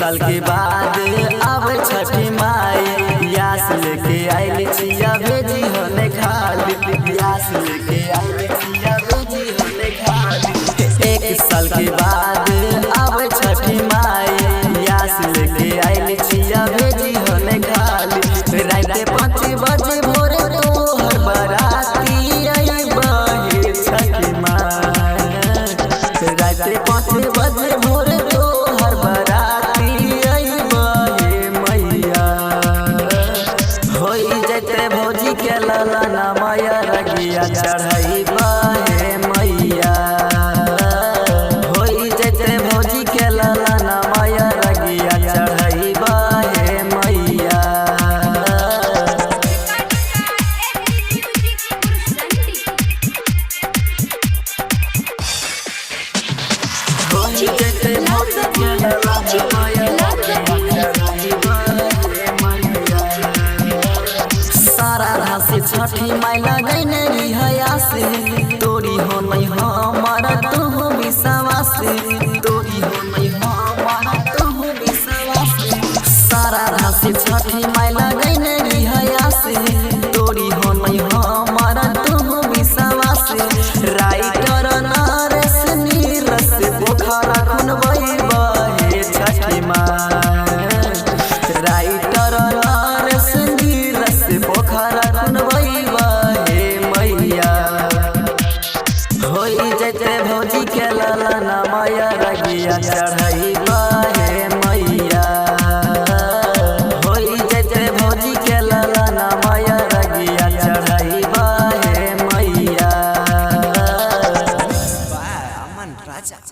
साल के बाद आवे छठी माई, यास लेके आइल छिया भेजी होने खाली। यास लेके आइल छिया भेजी होने खाली। एक साल के बाद आवे छठी माई, यास लेके आइल छिया भेजी होने खाली। राते 5 बजे भोरे तोहर बराती अइबहे छठी माई। राते 5 बजे भोरे तोहर बराती अइबहे मैया। होई जैते भौजी के ललना माया रगिया चढ़इबहे मैया। होई जैते भौजी के ललना माया रगिया चढ़इबहे मैया। एमडी म्यूजिक संडी। होई जैते भौजी के ललना माया रगिया चढ़इबहे मैया। सारा घास छठी माई लगैने रिहया से, तोरी हो नहीं हमारा तू हो विश्वास। तोरी हो नहीं हमारा तू हो विश्वास। सारा घास छठी माई लगैने रिहया से, तोरी हो नहीं हमारा तू हो विश्वास। राइटर